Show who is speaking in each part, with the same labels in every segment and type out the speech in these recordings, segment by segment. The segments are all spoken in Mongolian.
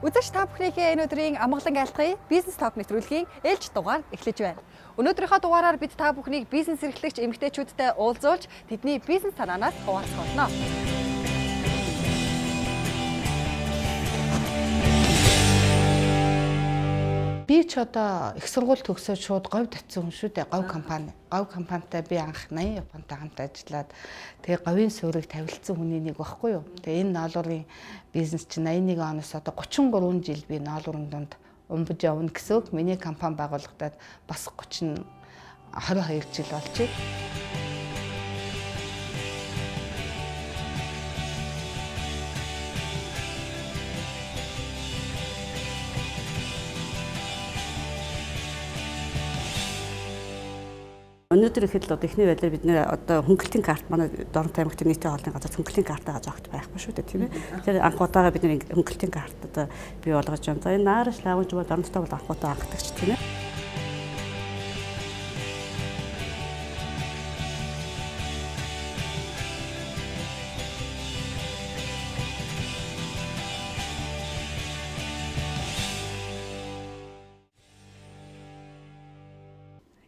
Speaker 1: Үзэгч та бүхнийхээ энэ өдрийн амгалан айлтгая Бизнес Talk нэвтрүүлгийн ээлж дугаар эхлэж байна. Өнөөдрийнхөө дугаараар бид та бүхнийг бизнес эрхлэгч эмэгтэйчүүдтэй уулзуулж тэдний бизнес санаанаас хуваалцах болно.
Speaker 2: Би ч одоо их сургууль төгсөөд шууд говь татсан хүн шүү дээ. Говь компани. Говь компанитай би анх 80 Японтай хамт ажиллаад тэгээ говийн суурийг тавилцсан хүний нэг багхгүй юу. Тэгээ энэ ноолуурын бизнес чинь 81 оноос одоо 33 жил би ноолуурын дунд умбаж явна гэсэн үг. Миний компани байгуулагдаад бас 30 22 жил болж байна.
Speaker 3: Өнөөдөр ихэд л одоо эхний байдлаар бид нэр одоо хөнгөлтийн карт манай Дорнот аймагт нийтийн хоолны газар хөнгөлтийн картаа зогт байхгүй шүү дээ, тийм ээ. Тэгэхээр анх удаага бид нэр хөнгөлтийн карт одоо бий болгож байна. За энэ Наараш лавж бол Дорноттой бол анх удаа анхдагч, тийм ээ.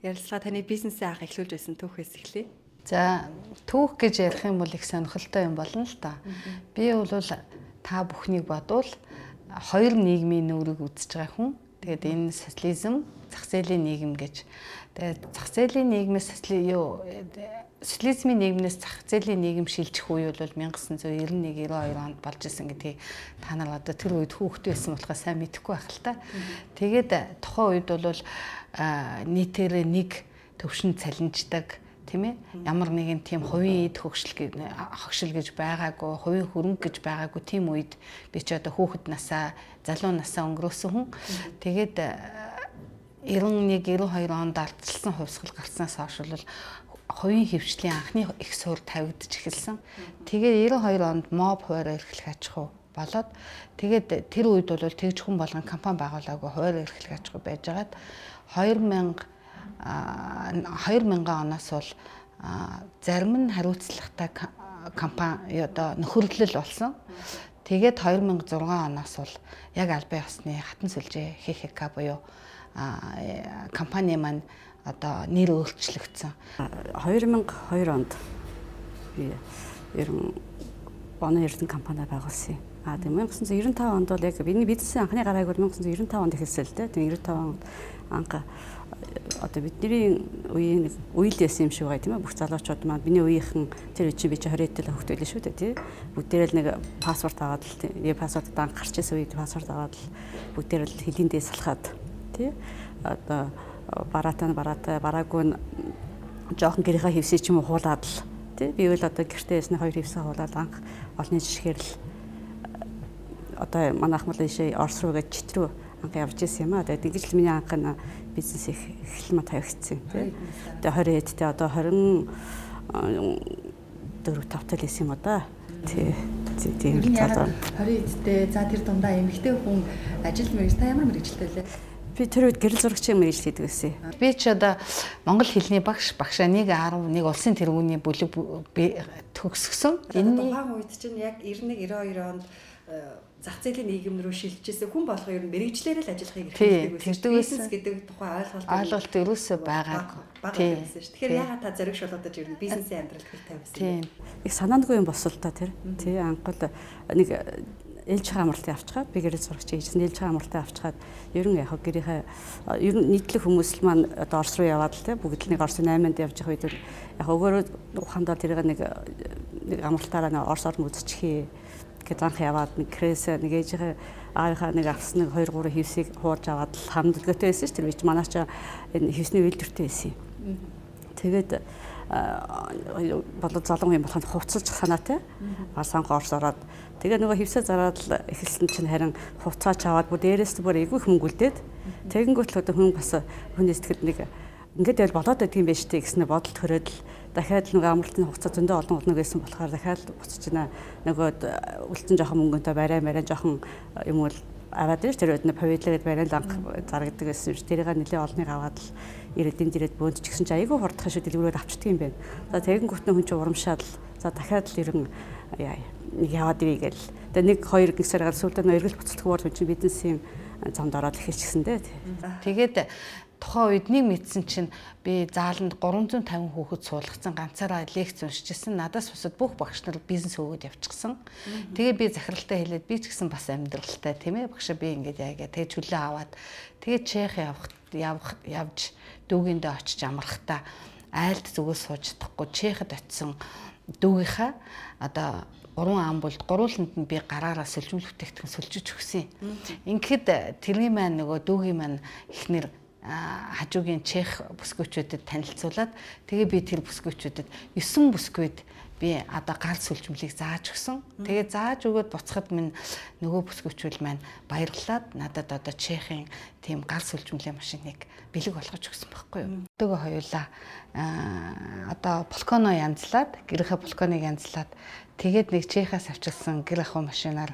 Speaker 1: Ярилцлага таны бизнесээ анх эхлүүлж байсан түүхээс эхлэе.
Speaker 2: За, түүх гэж ярих юм бол их сонирхолтой юм болно л та. Би бол та бүхнийг бодвол хоёр нийгмийн нүрийг үзэж байгаа хүн. Тэгээд энэ социализм, зах зээлийн нийгэм гэж. Тэгээд зах зээлийн нийгмээс социализмын нийгмээс зах зээлийн нийгэм шилжих үе бол 1991 92 онд болж исэн гэдгийг та нар одоо тэр үед хүүхэд байсан болохоор сайн мэдэхгүй байх л та. Тэгээд тухайн үед бол нийтээрээ нэг төвшин цалинждаг, тийм ээ. Ямар нэгэн тийм хувийн эд хөгшил гэж байгаагүй, хувийн хөрөнгө гэж байгаагүй тийм үед би ч одоо хүүхэд насаа, залуу насаа өнгөрөөсөн хүн. Тэгээд 91 92 онд алдчихсан хувьсгал гарснаас хойш бол хувийн хэвшлийн анхны их суурь тавигдаж эхэлсэн. Тэгээд 92 онд моб хуваарь эрхлэх аж ахуй болоод тэгээд тэр үед бол тэгж хүн болгон компани байгуулаагүй хуваарь эрхлэх аж ахуй байжгаад 2000 оноос бол зарим нь хариуцлагатай компани одоо нөхөрлөл болсон. Тэгээд 2006 оноос бол яг албан ёсны хатан сүлжээ ХХК буюу компани маань одоо нэр өөрчлөгдсөн.
Speaker 3: 2002 онд би 90 оны Эрдэнэ компани байгуулсан юм. А тийм 1995 онд бол яг бидний бизнесийн анхны гарааг бол 1995 онд эхэлсэн л дээ. Тийм 95 онд анх одоо бидний үеийн үйл байсан юм шиг байгаа, тийм ээ. Бүх залуучууд маань миний үеийнхэн тэр үе чинь би чи 20 дэл хөвгт байлаа шүү дээ, тийм. Бүгдээрээ л нэг паспорт аваад л тийм. Паспорт анх гарч ирсэн үед паспорт аваад л бүгдээрээ л хөлийн дээс салхаад, тийм. Одоо бараатай нь бараатай, бараагүй нь жоохон гэрийнхээ хевсээ ч юм уу хуулаад л, тий. Би үл одоо гэртээ ясны хоёр хевсээ хуулаад анх олонний жишгээр л одоо манай ах мал ийшээ Орос руу гэж Чит рүү анх явж исэн юм аа. Тэгээд ингэж л миний анх бизнес эхлэл ма тавигдсан, тий. Тэгээд 20 эдтэй одоо 24 5 тал исэн юм уу да. Тий. Тийм л залуу.
Speaker 1: 20 эдтэй за тэр дундаа эмэгтэй хүн ажил мэрэгжил та ямар мэрэгжилтэй лээ?
Speaker 3: Би тэр үед гэрэл зурагчийн мэргэжил хийдэг байсан.
Speaker 2: Би ч одоо монгол хэлний багш, багшаа 1.11 улсын тэргүүний бүлэг төгсгсөн.
Speaker 1: Энэ тухайн үед чинь яг 91 92 онд зах зээлийн нийгэм рүү шилжижсэн хүн болгон ер нь мэргэжлээрээ л ажиллахыг эрхэлдэг байсан. Бизнес гэдэг тухайн
Speaker 2: ойлголт ерөөсөө байгаагүй.
Speaker 1: Бага байсан шүү. Тэгэхээр яагаад та зориг шулуудаж ер нь бизнесийн амьдралд хэл тавьсан юм?
Speaker 3: Их санаандгүй юм болсон л та тэр. Тий, анх бол нэг ээлж амралтыг авчгаад би гэрэл зурагч хийжсэн. Ээлж амралтыг авчгаад ер нь яг гэрийнхээ ер нь нийтлэг хүмүүс л маань одоо Орос руу яваад л тий бүгд л нэг Оросын 8-нд явж байгаа үед яг өгөөрөө ухаандаа тэрийг нэг амралтаараа нэг Орос орн үзчихье гэж анх яваад нэг гэрээсээ нэг ээжийнхээ аавынхаа нэг авсан нэг 2 3 хевсийг хуулж аваад л хамдлагтай байсан ш. Тэр үеч манай ч энэ хевсний үйлдвэртэй байсан юм. Тэгээд болоо залуу юм болоход хувцалж санаатай. Бас анх Орос ороод тэгээ нөгөө хевсээ зараад л эхэлсэн чинь харин хувцаач аваад бүр дээрээс бүр эйгүйх мөнгө үлдээд тэгэнгүүт л одоо хүн бас хүний сэтгэлд нэг ингээд байл болоод байдаг юм байна шүү дээ гэснээр бодолд төрөөд л дахиад л нөгөө амралтын хугацаа зөндөө олон олон байсан болохоор дахиад буцаж байна. Нөгөө үлдсэн жоохон мөнгөнтэй барай марай жоохон юм бол аваад ирж тэр үед нэ павилгээд барай л анх зарагдаг байсан юм шиг тэрийг нэлээ олныг аваад л ирээд энд ирээд бөөнч гисэн чи айгүй хурдхан шүү дэлгүүрээд авчдаг юм байна. За тэгэнгүүт нь хүн чинь урамшаад л За дахиад л ерөн нэг яваад ирье гэл. Тэгээ 1 2 гисээр гал сүүлдээ нөө эргэл буцалдах бол хүн чинь бизнесийн замд ороод эхэлчихсэн дээ.
Speaker 2: Тэгээд тухайн үед нэг мэдсэн чинь би зааланд 350 хүүхэд суулгацсан, ганцаараа лекц уншижсэн. Надаас бусад бүх багш нар бизнес өгөөд явчихсан. Тэгээ би захиралтай хэлээд би ч гэсэн бас амьдралтай тийм багшаа би ингээд яагаа тэгээ чөлөө аваад тэгээ Чех явж дүүгиндээ очиж амрахтаа айлд зүгээр сууж чадахгүй Чехэд очисон дүүгийнхаа одоо 3 амбулд гурвууланд нь би гараараа сүлжмэл бүтээгдэхүүн сүлжиж өгсөн. Ингээд тэрний маань нөгөө дүүгийн маань эхнэр хажуугийн чех бүсгүйчүүдэд танилцуулаад тэгээ би тэр бүсгүйчүүдэд 9 бүсгүйд би одоо гал сүлжмэлийг зааж өгсөн. Тэгээ зааж өгөөд буцахад минь нөгөө бүсгүйчүүл маань баярлаад надад одоо чехийн тийм гал сүлжмэлийн машиныг бэлэг болгож өгсөн байхгүй юу. Өдөгөө хоёулаа одоо балконо янзлаад гэрийнхээ балконыг янзлаад тэгээд нэг чехээс авчилсан гэр ахуй машинаар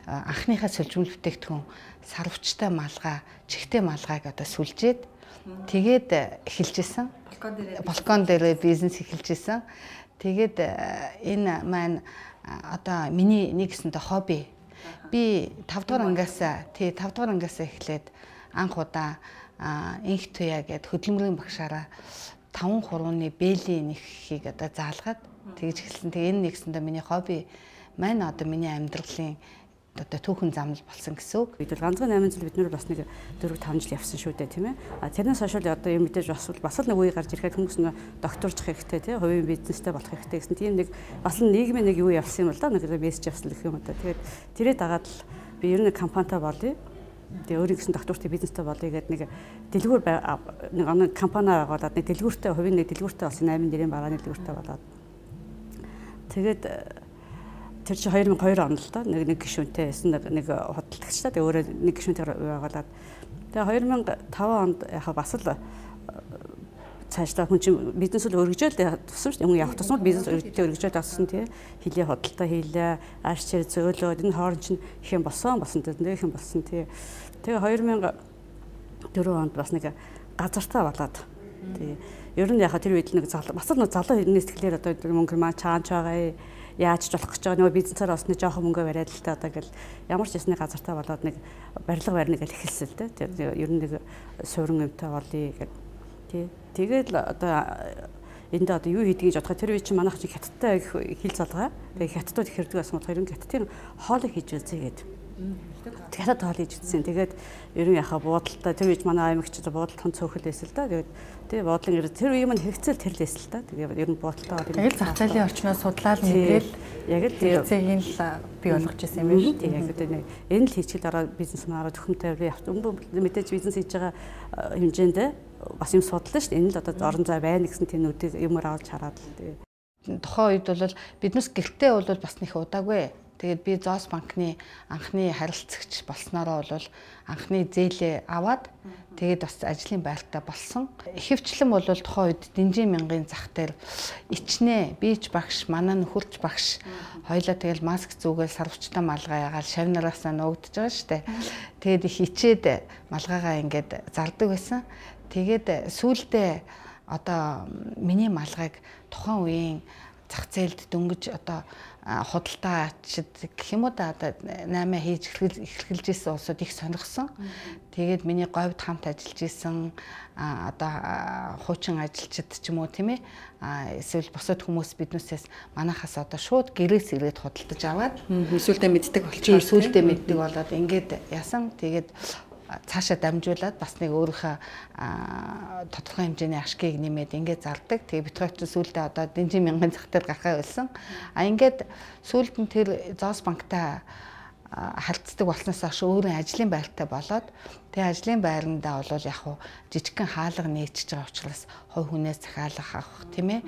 Speaker 2: анхныхаа сүлжмэл бүтээгдэхүүн сарвчтай малгай, чихтэй малгайг одоо сүлжээд тэгээд эхэлж исэн. Балкон дээрээ бизнес эхэлж исэн. Тэгээд энэ маань одоо миний нэг гэсэндээ хобби. Би 5 дугаар ангиас 5 дугаар ангиас эхлээд анх удаа инх туяа гэд хөдөлмөрийн багшаараа 5 хурууны бэлийн нэхийг одоо заалгаад тэгж эхэлсэн. Тэгээ энэ нэгсэндээ миний хобби маань одоо миний амьдралын одоо түүхэн замл болсон гэсэн үг.
Speaker 3: Бид бол ганцхан 8 жил бид нэр бас нэг 4 5 жил явсан шүү дээ тийм. А тэрнээс хойш л одоо юм мэдээж бас л нэг үе гарч ирэхэд хүмүүс нэг докторчих хэрэгтэй тийм, хувийн бизнестэй болох хэрэгтэй гэсэн тийм нэг бас л нийгмийн нэг юу явсан юм л да, нэг мессеж явсан гэх юм одоо. Тэгээд тэрээ дагаад л би ер нь компанитай болъё. Тэгээ өөрийн гэсэн доктортой бизнестэй болъё гэдэг нэг дэлгүүр нэг оноо компани байгуулад нэг дэлгүүртэй хувийн нэг дэлгүүртэй болсон 8 нэрийн барааны дэлгүүртэй болоод. Тэгээд тэр чинь 2002 онд л да нэг гишүүнтэй байсан нэг худалдагч та тэгээ өөрөө нэг гишүүнтэй байгуулад тэгээ 2005 онд яг бас л цаашдаа хүн чинь бизнес л өргөжөөл тусам шүү дээ. Хүн явах тусам бизнес өргөжөөл авсан тий. Хилээ худалдаа хийлээ, ааш чир зөөлөөд энэ хоорон чинь их юм болсон зөндөө их юм болсон тий. Тэгээ 2004 онд бас нэг газартаа болоод тий. Ер нь яг тэр үед нэг бас л залуу хүний сэтгэлээр одоо мөнгө маа чаанч байгаа яаж ч болох гэж байгаа нөгөө бизнесээр бас нэг жоохон мөнгө бариад л та одоо гэл ямар ч ясны газартаа болоод нэг барилга барина гэж эхэлсэн л дээ. Тэр ер нь нэг суурин юмтай болъё гэх тий. Тэгээд л одоо энд одоо юу хийдгийг бодоход тэр үе чинь манайх чинь хятадтай их хил залгаа. Тэгээ хятадууд их хэрдэг байсан болохоор ер нь хятадын хоолыг хийж үзье гэдэг. Хятад хоол хийж үзсэн. Тэгээд ер нь яхаа буудалтай тэр үеч манай аймагч буудалд хон цөөхөл байсан л да. Тэгээд тий буудлын тэр үе маань хэрэгцээл тэр л байсан л да. Тэгээд ер нь буудалтай бол
Speaker 4: яг л зах зээлийн орчноо судлаад мэдээл
Speaker 3: яг л
Speaker 4: хэрэгцээг нь л бий болгож ирсэн юм байна шүү.
Speaker 3: Тий яг л энэ л хийчихэл дараа бизнес маань төхөмтэй мэдээж бизнес хийж байгаа хэмжээнд бас юм судлаа шүү дээ. Энэ л одоо орон зай байна гэсэн тийм нүдийг юмар авч хараад л тий.
Speaker 2: Тухайн үед бол биднес гэртээ бол бас нэг удаагүй. Тэгээд би Зоос банкны анхны харилцагч болсноороо бол анхны зээлээ аваад тэгээд бас ажлын байртай болсон. Ихэвчлэн бол тухайн үед дэнжин мянгын зах дээр ичнэ, би ч багш, манай нөхөрч багш хоёлаа тэгэл маск зүгээл сарвчтай малгай ягаал шавнараасаа нуугдж байгаа штэ. Тэгээд их ичээд малгайгаа ингээд зардаг байсан. Тэгээд сүүлдээ одоо миний малгайг тухайн үеийн зах зээлд дөнгөж одоо худалдаачид гэх юм уу да одоо 8 хийж эхэлж исэн улсууд их сонирхсон. Тэгээд миний говьд хамт ажиллаж исэн одоо хуучин ажилчид ч юм уу тийм эсвэл бусад хүмүүс биднээсээс манахаас одоо шууд гэрээс ирээд худалдаж аваад
Speaker 1: сүүлдээ мэддэг болчихсон.
Speaker 2: Сүүлдээ мэддэг болоод ингээд ясан. Тэгээд цаашаа дамжуулаад бас нэг өөрийнхөө тодорхой хэмжээний ашгийг нэмээд ингээд зардаг. Тэгээ бит хоёр чинь сүүлдээ одоо дэнжин мянган зах дээр гарахаа болсон. А ингээд сүүлд нь тэр Зоос банктай харилцдаг болсноос хойш өөрийн ажлын байртай болоод тэгээ ажлын байрандаа бол яг хуу жижигхэн хаалга нээчихэж байгаа учраас хувь хүнээс захиалга авах тийм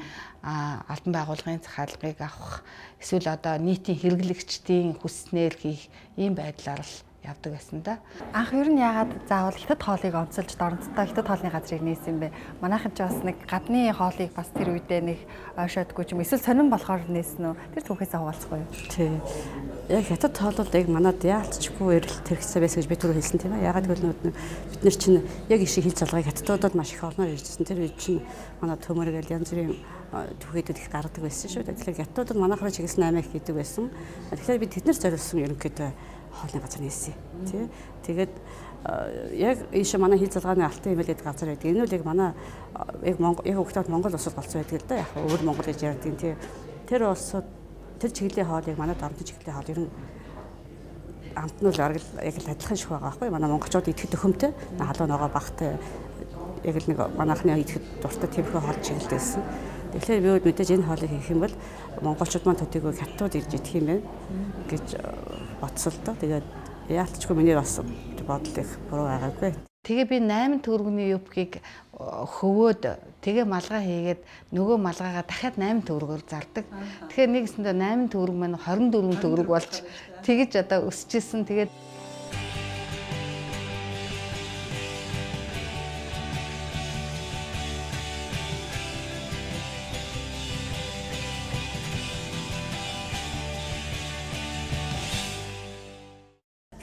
Speaker 2: албан байгууллагын захиалгыг авах эсвэл одоо нийтийн хэрэглэгчдийн хүснээр хийх ийм байдлаар л явдаг байсан да.
Speaker 1: Анх ер нь яагаад заавал хятад хоолыг онцолж Доронцтой хятад хоолны газрыг нээсэн юм бэ? Манайхан ч бас нэг гадны хоолыг бас тэр үедээ нэг ойшоодгүй ч юм эсвэл сонирн болохоор нээсэн үү? Тэр түүхээсээ хуваалцахгүй юу?
Speaker 3: Тий. Яг хятад хоол бол яг манад яалтчгүй эрэлт хэрэгцээ байсан гэж би түрүү хэлсэн тийм ээ. Ягаад гэвэл бид нар чинь яг их шиг хил залгааг хятадуудад маш их олноор иржсэн. Тэр үед чинь манай төмөр гэл янз бүрийн түүхийдүүд их гаргадаг байсан шүү дээ. Тэгэхээр хятадууд манайхаар чиглэсэн аймаг хийдэг байсан. Тэгэхээр би тэднэр зориулсан ерөнхийдөө хоолны газар нээсэн. Тий. Тэгээд яг ийшээ манай хил залгааны алтан имэл гэдэг газар байдаг. Энэ үл яг манай яг Монгол яг өгтөд Монгол улсад болсон байдаг л да. Яг өвөр Монгол гэж ярьдаг тий. Тэр улсууд тэр чиглэлийн хоолыг манай Доронтын чиглэлийн хоол ер нь амт нь бол яг л адилхан шиг байгаа байхгүй. Манай монголчууд идэхэд төхөмтэй, халуун ногоо багтай яг л нэг манайхны идэхэд дуртай тиймэрхүү хоол чиглэлтэйсэн. Тэгэхээр би мэдээж энэ хоолыг хийх юм бол монголчууд маань төдийгүй хятадууд ирж идэх юм байна гэж бодсон л доо. Тэгээд яалтчгүй миний бас бодол их буруу байгаагүй.
Speaker 2: Тэгээ би 8 төгрөгийн юбкийг хөвөөд тэгээ малгай хийгээд нөгөө малгайгаа дахиад 8 төгрөгөөр зардаг. Тэгэхээр нэгсэндээ 8 төгрөг маань 24 төгрөг болж тэгэж одоо өсөжсэн. Тэгээд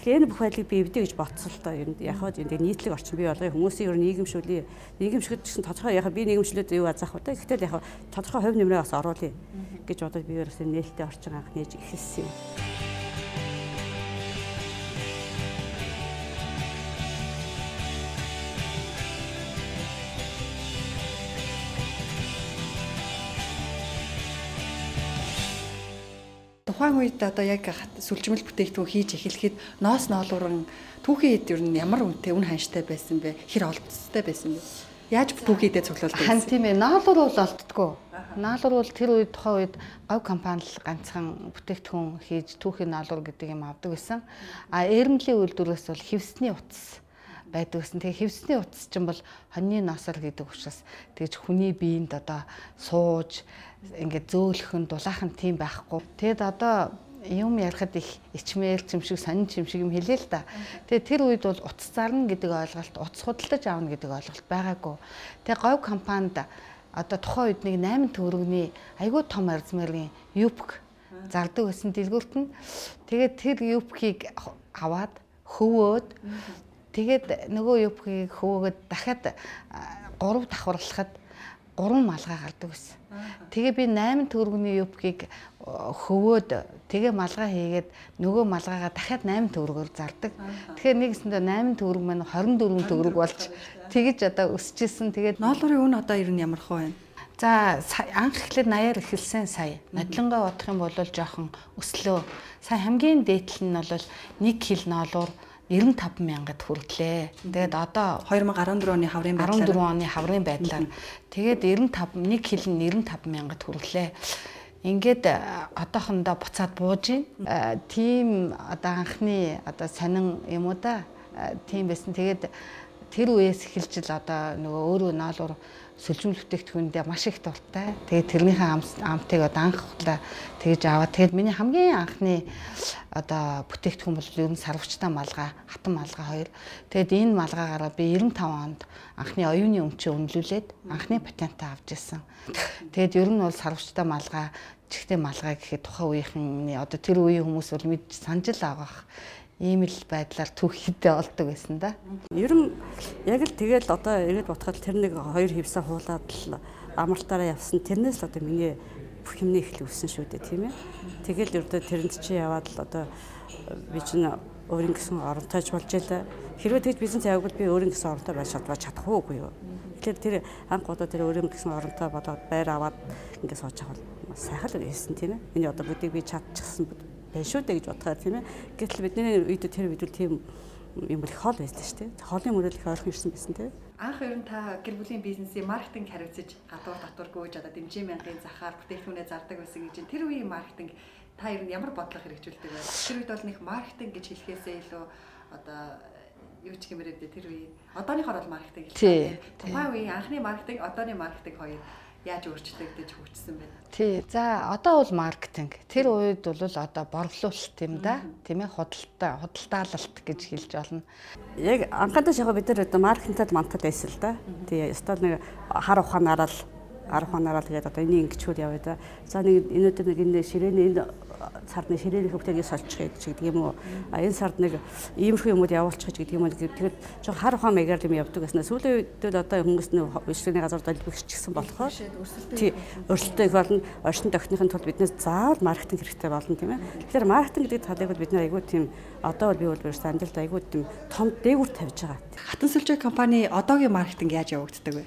Speaker 3: Тэгэхээр энэ бүх байдлыг би эвдээ гэж бодсон л доо. Ер нь яг хаа энэ нийтлэг орчин бий болгоё. Хүмүүсийн ер нь нийгэмшүүлье. Нийгэмшихэд гэсэн тодорхой яг би нийгэмшлээд юу азах вэ? Гэтэл яг тодорхой хувь нэмрээ бас оруулъя гэж бодож би ерөөсөө нээлттэй орчин анх нээж эхэлсэн юм.
Speaker 1: Тухайн үед одоо яг сүлжмэл бүтээгдэхүүн хийж эхлэхэд ноос ноолууран түүхийн эд ер нь ямар үнэтэй үн ханштай байсан бэ? Хэр олдцтой байсан бэ? Яаж түүхийн эдээ цуглуулдаг
Speaker 2: байсан? Хан тийм ээ. Ноолуур бол олддгоо. Ноолуур бол тэр үед тухайн үед говь компани л ганцхан бүтээгдэхүүн хийж түүхийн ноолуур гэдэг юм авдаг байсан. А эрмлийн үйлдвэрээс бол хевсний утас байдаг гэсэн. Тэгээ хевсний утас чинь бол хоньны ноосоор гэдэг учраас тэгж хүний биед одоо сууж ингээд зөөлхөн дулаахан тийм байхгүй. Тэгэд одоо юм ярихад их ичмээр юм шиг сонин юм шиг юм хэлээ л да. Тэгээ тэр үед бол утас зарна гэдэг ойлголт, утас худалдаж авна гэдэг ойлголт байгаагүй. Тэгээ говь компанид одоо тухайн үед нэг 8 төгрөгийн айгүй том арзмарын юбк зардаг байсан дэлгүүрт нь. Тэгээд тэр юбкийг аваад хөвөөд тэгээд нөгөө юбкийг хөвөөд дахиад 3 давхарлахад 3 малгай гардаг байсан. Тэгээ би 8 төгрөгийн юбкийг хөвөөд тэгээ малгай хийгээд нөгөө малгайгаа дахиад 8 төгрөгөөр зардаг. Тэгэхээр нэгсэндээ 8 төгрөг маань 24 төгрөг болж тэгэж одоо өсөжсэн. Тэгээд
Speaker 1: ноолуурын үн одоо ер нь ямар хөө байна?
Speaker 2: За анх эхлээд 80-аар эхэлсэн сая. Нодлонгоо бодох юм бол жоохон өслөө. Сая хамгийн дээдл нь бол 1 кг ноолуур 95 мянгад хүртлээ. Тэгээд одоо
Speaker 1: 2014 оны хаврын байдлаар
Speaker 2: 14 оны хаврын байдлаар тэгээд 95 1 кг нь 95 мянгад хүртлээ. Ингээд одоохондоо буцаад бууж байна. Тийм одоо анхны одоо сонин юм уу да. Тийм байсан. Тэгээд тэр үеэс эхэлж л одоо нөгөө өөрөө ноолуур сүлжмэл бүтээгдэхүүндээ маш их дуртай. Тэгээд тэрнийхээ амтыг одоо анх удаа тэгж аваад тэгээд миний хамгийн анхны одоо бүтээгдэхүүн бол ер нь сарвчтай малгай, хатан малгай хоёр. Тэгээд энэ малгайгаараа би 95 онд анхны оюуны өмчөө үнэлүүлээд анхны патентаа авч ирсэн. Тэгээд ер нь бол сарвчтай малгай, чихтэй малгай гэхэд тухайн үеийнхний одоо тэр үеийн хүмүүс бол мэдж санаж л авах ийм л байдлаар түүхийдээ олдог байсан да.
Speaker 3: Ер нь яг л тэгэл одоо эргээд бодоход тэр нэг хоёр хевсээ хуулаад л амралтаараа явсан. Тэрнээс л одоо миний бүх юмны эхлэл өссөн шүү дээ, тийм ээ. Тэгэл ердөө тэрэнд чи яваад л одоо би чинь өөрийн гэсэн оронтойч болж ялаа. Хэрвээ тэгж бизнес явуул би өөрийн гэсэн оронтой байж чадах уугүй юу? Тэгэхээр тэр анх удаа тэр өөрийн гэсэн оронтой болоод байр аваад ингээд сууж авах бол сайхан л байсан, тийм ээ. Миний одоо бүгдийг би чадчихсан байна шүү дээ гэж бодохоор, тийм ээ. Гэтэл бидний үед тэр үед л тийм юм бол хоол байсан шүү дээ. Хоолны мөрөл их ойрхон ирсэн байсан, тийм.
Speaker 1: Анх ер нь та гэр бүлийн бизнесийн маркетинг хариуцаж гадуур дотор гүйж одоо дэмжин мянган захаар бүтээгдэхүүнээ зардаг байсан гэж. Тэр үеийн маркетинг та ер нь ямар бодлого хэрэгжүүлдэг вэ? Тэр үед бол нэг маркетинг гэж хэлэхээсээ илүү одоо юу ч гэмээр дээ тэр үеийн. Одооныхоор бол маркетинг хэлдэг. Тухайн үеийн анхны маркетинг, одооны маркетинг хоёр яаж өөрчлөгдөж хөгжсөн бэ?
Speaker 2: Тий. За одоо бол маркетинг. Тэр үед бол одоо борлуулалт юм да. Тийм ээ, худалдаалалт гэж хэлж болно.
Speaker 3: Яг анхандаа шахаа бид нар одоо маркетингт мантал байсан л да. Тий. Ёстой нэг хар ухаанаараа л тэгээд одоо энийг ингэчүүл явъя да. За нэг энэ өдөр нэг энэ ширээний энэ сард нэг ширээний хөвгтэйг сольчих гэж гэдэг юм уу. А энэ сард нэг иймэрхүү юмуд явуулчих гэж гэдэг юм уу. Тэгээд жоо хар ухаан маягаар юм явдаг гэсэн. Сүүлийн үед л одоо хүмүүс нэг үйлчлэгийн газар долбигччихсэн болохоор тий, өрсөлдөө их болно. Орчин тохиныхын тулд биднээс заавал маркетинг хэрэгтэй болно, тийм ээ. Тэгэхээр маркетинг гэдэг талыг бол бид нэр айгүй тийм одоо бол би бол ерөөсөө амьдралд айгүй тийм том дээгүүр тавьж байгаа.
Speaker 1: Хатан сүлжээ компани одоогийн маркетинг яаж явагддаг вэ?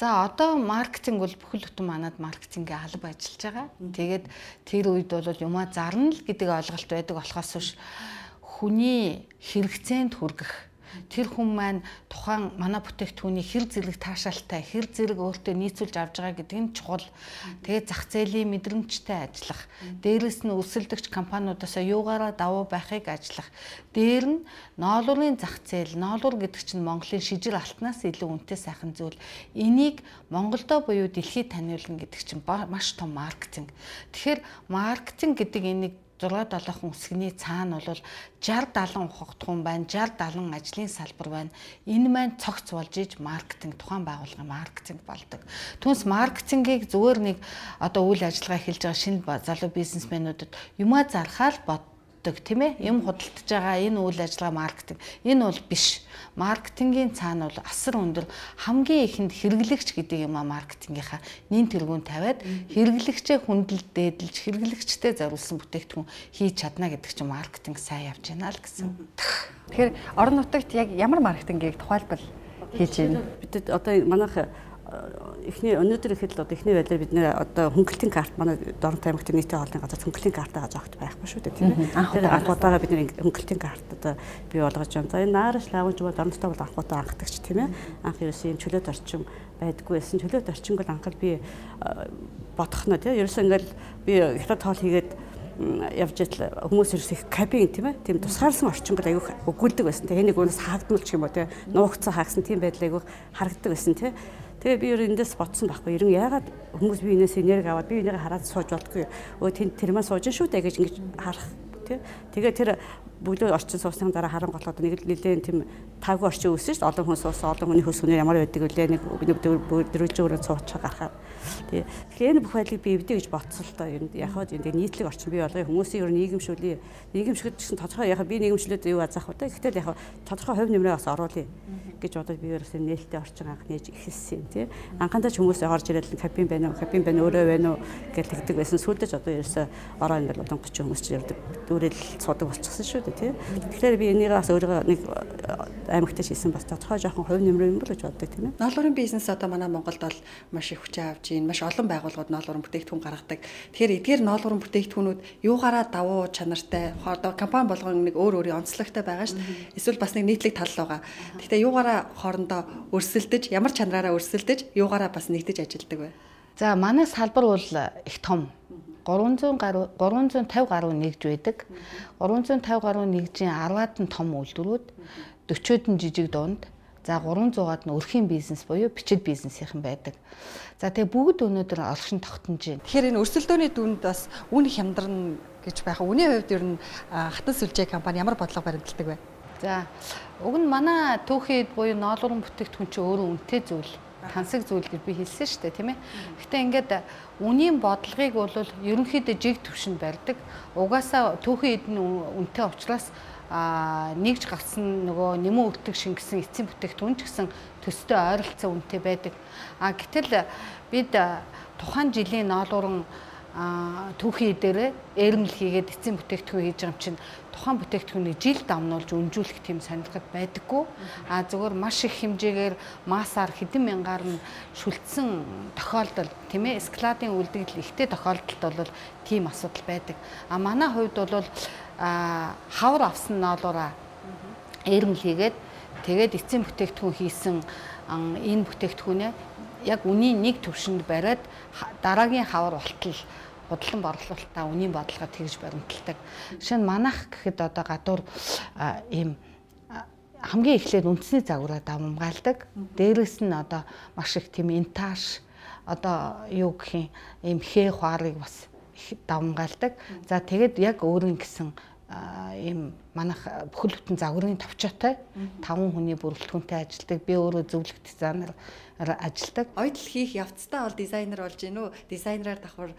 Speaker 2: За одоо маркетинг бол бүхэл бүтэн манад маркетингээ алба ажиллаж байгаа. Тэгээд тэр үед бол юмаа зарна л гэдэг ойлголт байдаг болохоос биш хүний хэрэгцээнд хүргэх. Тэр хүн маань тухайн манай бүтээгдэхүүний хэр зэрэг таашаалтай, хэр зэрэг өөртөө нийцүүлж авч байгаа гэдэг нь чухал. Тэгээд зах зээлийн мэдрэмжтэй ажиллах. Дээрээс нь өрсөлдөгч компаниудаас юугаараа давуу байхыг ажиллах. Дээр нь ноолуурын зах зээл, ноолуур гэдэг чинь Монголын шижир алтнаас илүү үнэтэй сайхан зүйл. Энийг Монголдо буюу дэлхийд таниулна гэдэг чинь маш том маркетинг. Тэгэхээр маркетинг гэдэг энийг 6-7 үсгний цаана бол 60 70 ухагдхуун байна, 60 70 ажлын салбар байна. Энэ маань цогц болж иж маркетинг, тухайн байгууллагын маркетинг болдог. Түүнээс маркетингийг зүгээр нэг одоо үйл ажиллагаа эхэлж байгаа шинэ залуу бизнесмэнүүдэд юмаа зархаал боддог, тийм ээ? Юм худалдаж байгаа энэ үйл ажиллагаа маркетинг. Энэ бол биш. Маркетингийн цаана бол асар өндөр хамгийн ихэнд хэрэглэгч гэдэг юм а маркетингийнхаа нин тэргүүн тавиад хэрэглэгчээ хүндэл дээдэлж хэрэглэгчтэй зориулсан бүтээгдэхүүн хийж чадна гэдэг чинь маркетинг сайн явж байна л гэсэн.
Speaker 1: Тэгэхээр орон нутагт яг ямар маркетингийг тухайлбал хийж байна?
Speaker 3: Бид одоо манайх эхний өнөөдөр ихэд одоо эхний байдлаар бид нэр одоо хөнгөлтийн карт манай Дорнот аймагт нийтийн хоолны газар хөнгөлтийн картаа зогт байхгүй шүү дээ, тийм ээ. Тэгэхээр анх удаага бид нэр хөнгөлтийн карт одоо бий болгож байна. За энэ Наараш лавж бол Дорноттой бол анх удаа анхдагч, тийм ээ. Анх ерөөсөө юм чөлөөт орчин байдаггүй байсан. Чөлөөт орчинг бол анх би бодох нь тийм ерөөсөө ингээл би хятад хоол хийгээд явж идэл хүмүүс ерөөсөө их кабин, тийм ээ, тийм тусгаарласан орчингол аягүй өгүүлдэг байсан. Тэгээ нэг өнөөс хаагдмал ч юм уу тийм нуугдсан хаагдсан тийм байдал аягүй харагддаг байсан, тийм. Тэгээ би ер эндээс бодсон байхгүй. Ерэн яагаад хүмүүс би энэс энерги аваад би энийг хараад сууж болдгүй. Өө тэнд тэр маань сууж шүү дээ гэж ингэж харах тий. Тэгээ тэр бүлөө орчин суусны дараа харан голоод нэг л нэлээд тийм таагүй орчин үүсэн шүү дээ. Олон хүн суусан, олон хүний хөлс хүнээр ямар байдаг вүлээ нэг дөрвөлжин өрөөнд суучих гарахаар. Тий. Тэгэхээр энэ бүх байдлыг би эвдээ гэж бодсон л доо. Ер нь яг хаа энэ нийтлэг орчин бий болгоё. Хүмүүсийн ер нь нийгэмшүүлье. Нийгэмшихэд гэсэн тодорхой яг би нийгэмшлээд юу азах вэ? Гэтэл яг тодорхой хувь нэмрээ бас оруулъя гэж бодож би ерөөсөө нээлттэй орчин анх нээж эхэлсэн юм тий. Анхандаа ч хүмүүс орж ирээд кабин байна уу, кабин байна өөрөө байна уу гэж тэгдэг байсан. Сүүлдээ ч одоо ерөөсөө ороо ингээл одоо 30 хүмүүс ч явдаг. Дүүрэл суудаг болчихсон шүү дээ тий. Тэгэхээр би энийг бас өөрийгөө нэг аймагтай хийсэн бас тодорхой жоохон хувь нэмрээ юм бол гэж боддог тийм ээ.
Speaker 1: Ноолуурын бизнес одоо манай Монголд бол маш их хүчээ авч байна. Маш олон байгууллагууд ноолуурын бүтээгдэхүүн гаргадаг. Тэгэхээр эдгээр ноолуурын бүтээгдэхүүнүүд юугаараа давуу чанартай, одоо компани болгон нэг өөр өөрийн онцлогтой байгаа шүү дээ. Эсвэл бас нэг нийтлэг тал байгаа. Гэхдээ юугаараа хоорондоо өрсөлдөж, ямар чанараараа өрсөлдөж, юугаараа бас нэгдэж ажилладаг вэ?
Speaker 2: За манай салбар бол их том. 300 гаруй 350 гаруй нэгж байдаг. 350 гаруй нэгжийн 10-аад нь том үйлдвэрүүд, 40-од нь жижиг дунд, за 300-аад нь өрхийн бизнес буюу бичид бизнесийнхэн байдаг. За тэгээ бүгд өнөөдөр олгошин тогтнож байна.
Speaker 1: Тэгэхээр энэ өрсөлдөөний дүнд бас үн хямдарна гэж байх. Үнийн хувьд ер нь Хатан сүлжээ компани ямар бодлого баримталдаг вэ?
Speaker 2: За уг нь манай түүхийд буюу ноолуурын бүтээгдэхүүн чинь өөрөө үнэтэй зүйл, тансаг зүйл гэж би хэлсэн шүү дээ, тийм ээ. Гэхдээ ингээд үнийн бодлогыг бол ерөнхийдөө жиг түвшинд барьдаг. Угаасаа түүхийн эд нь үнэтэй учраас нэгж гарсан нөгөө нэмэн өртөг шингэсэн эцсийн бүтээгдэхүүн ч гэсэн төстэй ойролцоо үнэтэй байдаг. А гэтэл бид тухайн жилийн ноолуурын түүхийн эдээрээ ээрмэл хийгээд эцсийн бүтээгдэхүүн хийж байгаа юм чинь тухайн бүтээгдэхүүнийг жил дамнуулж өнжүүлэх тийм сонирхол байдаггүй. А зөвхөн маш их хэмжээгээр массаар хэдэн мянгаар нь шүлтсэн тохиолдол, тийм ээ, эскаладын үлдэгдэл ихтэй тохиолдолд бол тийм асуудал байдаг. А манай хувьд бол хавар авсан ноолуураа ээрмэл хийгээд тэгээд эцсийн бүтээгдэхүүн хийсэн энэ бүтээгдэхүүнээ яг үнийн нэг түвшинд бариад дараагийн хавар болтол худалдан борлуулалтаа үнийн бодлогоо тэгж баримталдаг. Жишээ нь манайх гэхэд одоо гадуур ийм хамгийн эхлээд үндэсний загвараа давамгайлдаг. Дээрээс нь одоо маш их тийм интаж одоо юу гэх юм хээ хуарыг бас их давмгаалдаг. За тэгээд яг өөрийн гэсэн ийм манайх бүхэл бүтэн загварын товчоотой 5 хүний бүрэлдэхүүнтэй ажилладаг. Би өөрөө зөвлөх дизайнер ажилладаг.
Speaker 1: Оюутл хийх явцдаа бол дизайнер болж гин үү? Дизайнераар давхар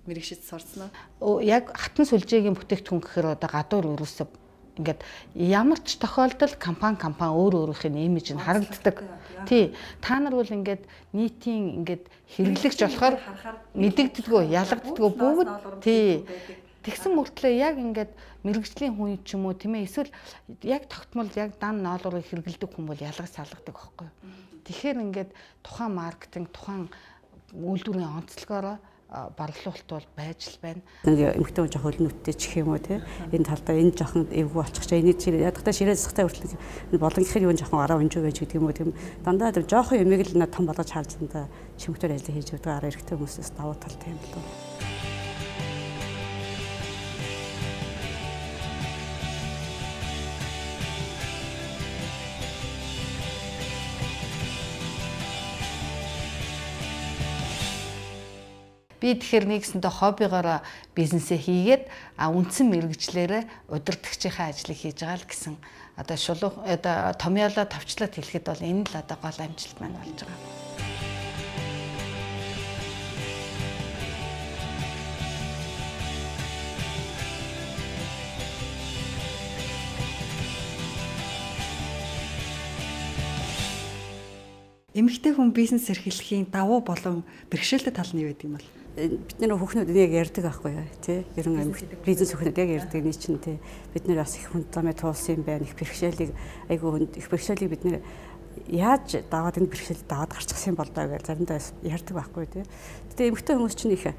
Speaker 1: мэрэгшид сурцсан уу?
Speaker 2: Яг хатан сүлжээгийн бүтээгдэхүүн гэхээр одоо гадуур өрөөсөө ингээд ямар ч тохиолдолд компани өөр өөрийнх нь имиж нь харагддаг. Тий. Та нар бол ингээд нийтийн ингээд хэрэглэгч болохоор мэдэгддэггүй, ялгагддаггүй бүгд тий. Тэгсэн мөртлөө яг ингээд мэрэгжлийн хүн ч юм уу тийм ээ эсвэл яг тогтмол яг дан ноолуурыг хэрэглэдэг хүн бол ялгаж салгадаг байхгүй юу. Тэгэхээр ингээд тухайн маркетинг, тухайн үйлдвэрийн онцлогоороо борлуулалт бол байж л байна.
Speaker 3: Нэг эмэгтэй хүн жоох хөлнөттэй ч гэх юм уу те. Энэ талдаа энэ жоохон эвгүй болчих чаа. Энийг чи ядахтаа ширээ засахтаа хүртэл болонгийнхын юу жоохон араа өнжөө байж гэдэг юм уу тийм. Дандаа тийм жоохон юмыг л том болгож харж дандаа чимэгтэр ажил хийж өгдөг араа эрэгтэй хүмүүсээс давуу талтай юм болов.
Speaker 2: Би тэгэхээр нэгсэндээ хоббигоороо бизнесээ хийгээд үндсэн мэргэжлээрээ удирдагчийнхаа ажлыг хийж байгаа л гэсэн одоо шулуух одоо томьёолоо товчлоод хэлэхэд бол энэ л одоо гол амжилт маань болж байгаа.
Speaker 1: Эмэгтэй хүн бизнес эрхлэхийн давуу болон бэрхшээлтэй тал нь юу гэдэг юм бол?
Speaker 3: Бид нэр хүүхнүүд энийг ярьдаг байхгүй юу тий. Ер нь бизнес хүүхнүүд яг ярьдаг нэг чинь тий. Бид нэр бас их хүнд замыг туулсан юм байна. Их бэрхшээлийг айгүй хүнд их бэрхшээлийг бид нэр яаж даваад энэ бэрхшээлийг даваад гарчихсан юм бол доо гэж заримдаа ярьдаг байхгүй тий. Гэтэ эмэгтэй хүмүүс чинь их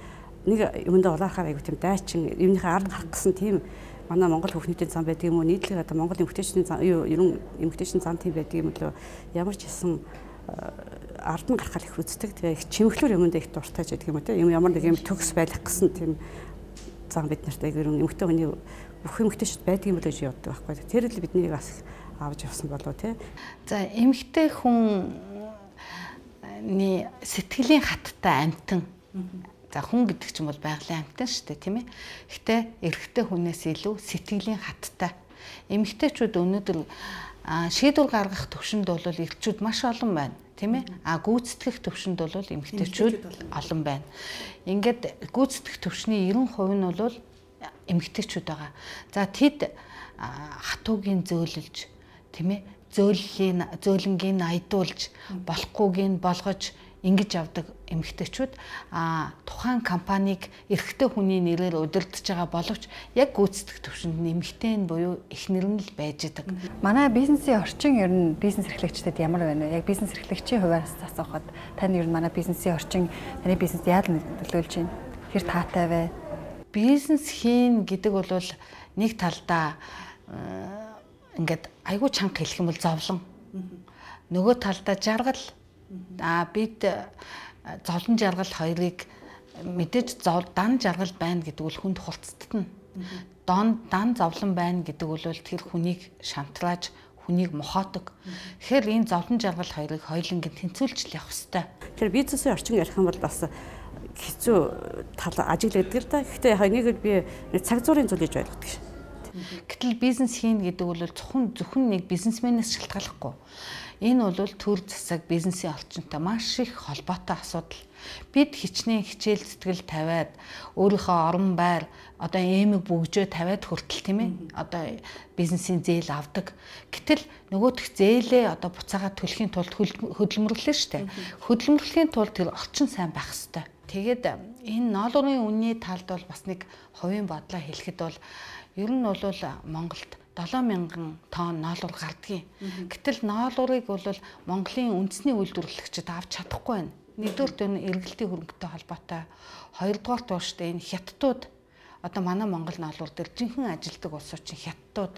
Speaker 3: нэг юмдаа улаархаар айгүй тийм дайчин юмныхаа ард гарах гэсэн тийм манай Монгол хүүхнүүдийн зам байдаг юм уу? Нийтлэг одоо Монгол эмэгтэйчдийн зам юу ер нь эмэгтэйчдийн зам тийм байдаг юм лөө ямар ч хэлсэн ард нь гарахаар их үздэг. Тэгээ их чимэглүүр юмд их дуртай ч гэдэг юм уу те. Юм ямар нэг юм төгс байх гэсэн тийм зам бид нарт яг ер нь эмэгтэй хүний бүх эмэгтэйчд байдаг юм болоо гэж боддог байхгүй. Тэр л бидний бас авч явсан болов те.
Speaker 2: За эмэгтэй хүний сэтгэлийн хаттай амтан. За хүн гэдэг чинь бол байгалийн амтан шүү дээ, тийм ээ. Гэтэ эрэгтэй хүнээс илүү сэтгэлийн хаттай. Эмэгтэйчүүд өнөөдөр шийдвэр гаргах төвшөнд бол эрчүүд маш олон байна, тийм ээ. А гүйцэтгэх төвшөнд бол эмэгтэйчүүд олон байна. Ингээд гүйцэтгэх төвшний 90% нь бол эмэгтэйчүүд байгаа. За тэд хатуугийн зөөлөлж, тийм ээ, зөөллийн зөөлөнгийн айдуулж, болохгүйг нь болгож ингэж явдаг эмэгтэйчүүд тухайн компанийг эрэгтэй хүний нэрээр удирдах байгаа боловч яг гүйцэтгэх төвшөнд нь эмэгтэй нь буюу эхнэр нь л байж идэг.
Speaker 1: Манай бизнесийн орчин ер нь бизнес эрхлэгчдэд ямар байна вэ? Яг бизнес эрхлэгчийн хувьас асуухад тань ер нь манай бизнесийн орчин таны бизнес яаж нөлөөлж байна? Хэр таатай вэ?
Speaker 2: Бизнес хийн гэдэг бол нэг талдаа ингээд айгүй чанга хэлэх юм бол зовлон. Нөгөө талдаа жаргал. Бид зовлон жаргал хоёрыг мэдээж дан жаргал байна гэдэг бол хүнд хурцдтана. Дан зовлон байна гэдэг бол тэр хүнийг шантрааж, хүнийг мохоодог. Тэгэхээр энэ зовлон жаргал хоёрыг хоёуланг тэнцвүүлж л явах ёстой.
Speaker 3: Тэр бизнесийн орчин ярих юм бол бас хэцүү тал ажиглагддаг л да. Гэхдээ яг энийг би цаг зуурын зүйл гэж ойлгодог шин.
Speaker 2: Гэтэл бизнес хийн гэдэг бол зөвхөн нэг бизнесмэнээс шалтгааллахгүй. Энэ бол төр засаг бизнесийн орчинтой маш их холбоотой асуудал. Бид хичнээн хичээл зүтгэл тавиад өөрийнхөө орон байр одоо эмэг бөгжөө тавиад хүртэл тийм ээ одоо бизнесийн зээл авдаг. Гэтэл нөгөөх зээлээ одоо буцаагаад төлөхийн тулд хөдөлмөрлөө шүү дээ. Хөдөлмөрлөхийн тулд тэр орчин сайн байх ёстой. Тэгээд энэ ноолуурын үнний талд бол бас нэг хувийн бодлоо хэлэхэд бол ер нь бол Монголд 7000 тонн ноолуур гардгийг. Гэтэл ноолуурыг бол Монголын үндэсний үйлдвэрлэгчид авч чадахгүй байна. Нэгдүгээрт энэ эргэлтийн хөрөнгөтэй холбоотой. Хоёрдугаарт бол шүү дээ энэ хятадууд одоо манай Монгол ноолуур дээр жинхэнэ ажилдаг улсууд чинь хятадууд.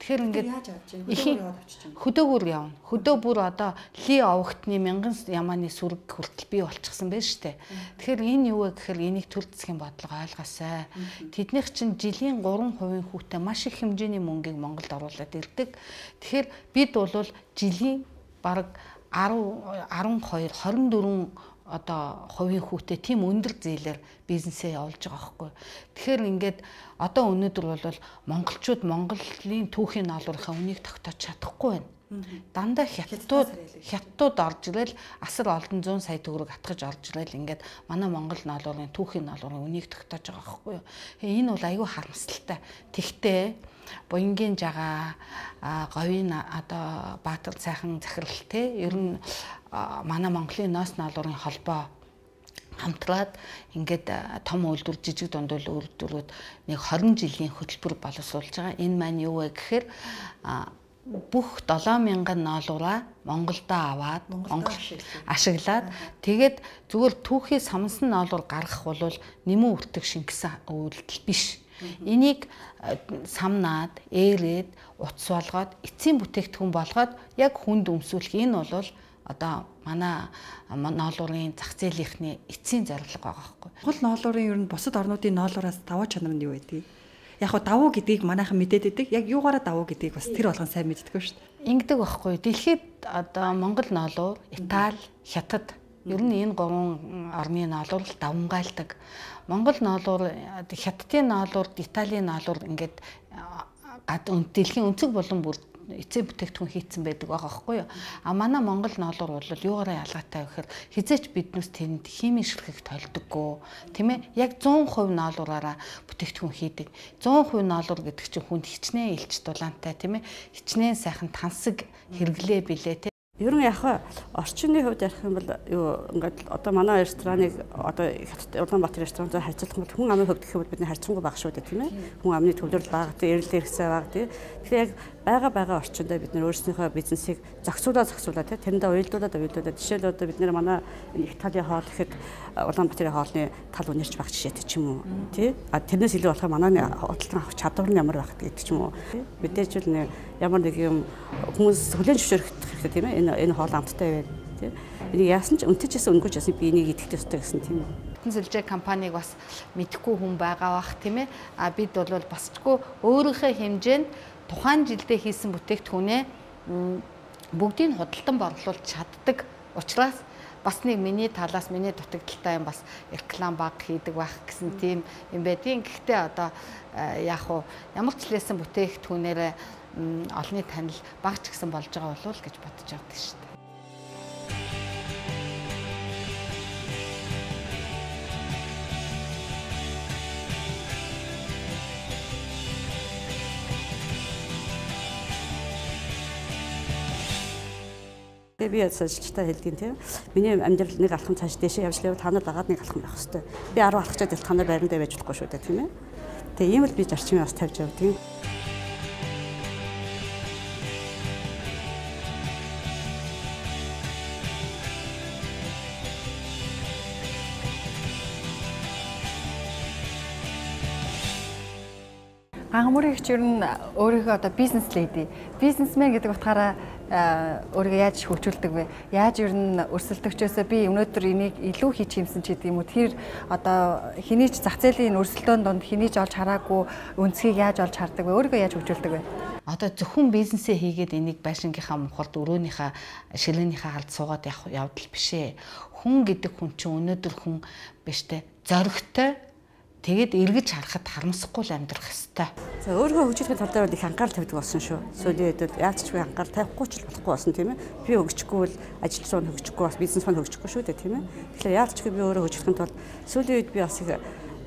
Speaker 2: Тэгэхээр ингээд
Speaker 1: яаж авч чинь хөдөөгөр яваад авчиж чинь.
Speaker 2: Хөдөөгөр явна. Хөдөө бүр одоо ли овогтны мянган ямааны сүрэг хүртэл бий болчихсон байж штэ. Тэгэхээр энэ юу вэ гэхээр энийг төр засгийн бодлого ойлгосай. Тэднийх чинь жилийн 3% хүүтэй маш их хэмжээний мөнгийг Монголд оруулаад ирдэг. Тэгэхээр бид бол жилийн бараг 10 12 24 одоо хувийн хүүтэй тийм өндөр зээлээр бизнесээ явуулж байгаа байхгүй. Тэгэхээр ингээд одоо өнөөдөр бол монголчууд Монголын түүхийн ноолуурынхаа үнийг тогтоож чадахгүй байна. Дандаа хятадууд орж ирэл асар олон 100 сая төгрөг атгаж орж ирэл ингээд манай Монгол ноолуурын түүхийн ноолуурын үнийг тогтоож байгаа байхгүй юу. Энэ бол айгүй харамсалтай. Тэгтээ Буянгийн жагаа говийн одоо Баатар сайхан захирал те ер нь манай Монголын ноос ноолуурын холбоо хамтраад ингээд том үйлдвэр жижиг дунд үйлдвэрүүд нэг 20 жилийн хөтөлбөр боловсруулж байгаа. Энэ маань юу вэ гэхээр бүх 7000 ноолуураа Монголдо аваад Монгол ашиглаад тэгээд зүгээр түүхий самсан ноолуур гаргах бол нэмэн үртэг шингэсэн үйлдэл биш. Энийг самнаад, ээрээд, утас болгоод, эцсийн бүтээгдэхүүн болгоод яг хүнд өмсүүлэх энэ бол одоо манай ноолуурын зах зээлийнхний эцсийн зорилго байгаа байхгүй.
Speaker 1: Монгол ноолуурын ер нь бусад орнуудын ноолуураас давуу чанар нь юу байдгийг? Яг хөө давуу гэдгийг манайхан мэдээд идэг. Яг юугаараа давуу гэдгийг бас тэр болгон сайн мэддэг шүү дээ.
Speaker 2: Ингэдэг байхгүй. Дэлхийд одоо Монгол ноолуур, Итали, Хятад ер нь энэ гурван орны ноолуур л давамгайлдаг. Монгол ноолуур, Хятадын ноолуур, Италийн ноолуур ингээд дэлхийн өнцөг булан бүр эцсийн бүтээгдэхүүн хийцэн байдаг байгаа байхгүй юу. А манай Монгол ноолуур бол юугаараа ялгаатай вэ гэхээр хизээч биднээс тэнд химийн ширхэг толдоггүй, тийм ээ. Яг 100% ноолуураараа бүтээгдэхүүн хийдэг. 100% ноолуур гэдэг чинь хүнд хичнээн илч дулаантай, тийм ээ. Хичнээн сайхан тансаг хэрэглээ билээ, тийм.
Speaker 3: Ер нь яг орчны хувьд ярих юм бол юу ингээд одоо манай рестораныг одоо Улаанбаатар ресторантай харьцуулах юм бол хүн амын хувьд гэх юм бол бидний харьцангуй бага шүү дээ, тийм ээ. Хүн амны төвлөрөл бага, тийм эрэл хэрэгцээ бага, тийм. Тэгэхээр яг байгаа орчиндөө бид нэр өөрснийхөө бизнесийг зохицуулаа тийм тэрэндээ уялдуулаад жишээл одоо бид нэр манай их талын хоол гэхэд Улаанбаатарын хоолны тал үнэрч баг жишээтэй ч юм уу, тийм. А тэрнээс илүү болохоор манай худалдан авах чадвар нь ямар байх гэдэг ч юм уу. Мэдээж л нэг ямар нэг юм хүмүүс хүлээн зөвшөөрөх хэрэгтэй, тийм ээ. Энэ хоол амттай байв, тийм. Энийг яасан ч үнэтэй ч гэсэн үнэгүй ч гэсэн би энийг идэх ёстой гэсэн тийм үү.
Speaker 2: Бүтэн сүлжээ компанийг бас мэдэхгүй хүн байгаа бах, тийм ээ. А бид бол басчгүй өөрийнхөө хэмжээнд тухайн жилдээ хийсэн бүтээгдэхүүнээ бүгдийг худалдан борлуулж чаддаг учраас бас нэг миний талаас миний дутагдaltaй юм бас реклам баг хийдэг байх гэсэн тийм юм байдгийн. Гэхдээ одоо яг уу ямар ч лээсэн бүтээгдэхүүнээрээ олонний танил баг ч гэсэн болж байгаа болов уу гэж бодож явдаг шүү дээ.
Speaker 3: Би ажилчтай хэлдэг тийм. Миний амьдрал нэг алхам цааш дээшээ явж лээвэл та нар дагаад нэг алхам байх хэвээр. Би 10 алхачаад л та нар байрандаа байж болохгүй шүү дээ, тийм ээ. Тэгээ ийм л би зарчмыг бас тавьж явдаг.
Speaker 4: Ганга мөрөгч ер нь өөрийнхөө одоо бизнес леди, бизнесмен гэдэг утгаараа өөрийгөө яаж хөгжүүлдэг вэ? Яаж ер нь өрсөлдөгчөөсөө би өнөөдөр энийг илүү хийчих юмсан ч гэдэг юм уу? Тэр одоо хэний ч зах зээлийн өрсөлдөөн донд хэний ч олж хараагүй өнцгийг яаж олж хардаг вэ? Өөрийгөө яаж хөгжүүлдэг вэ?
Speaker 2: Одоо зөвхөн бизнесээ хийгээд энийг байшингийнхаа мухард өрөөнийхөө шилээнийхээ халд суугаад явах явдал биш ээ. Хүн гэдэг хүн чинь өнөөдөр хүн биш те. Зоригтой. Тэгээд эргэж харахад харамсахгүй л амьдрах ёстой.
Speaker 3: За өөрийгөө хөгжүүлэхийн тал дээр их анхаарал тавьдаг болсон шүү. Сүүлийн үед яаж ч үгүй анхаарал тавихгүй ч болохгүй болсон, тийм ээ. Би хөгжихгүй бол ажил зүйн хөгжихгүй бас бизнес маань хөгжихгүй шүү дээ, тийм ээ. Тэгэхээр яаж ч үгүй би өөрөө хөгжихийн тулд сүүлийн үед би бас их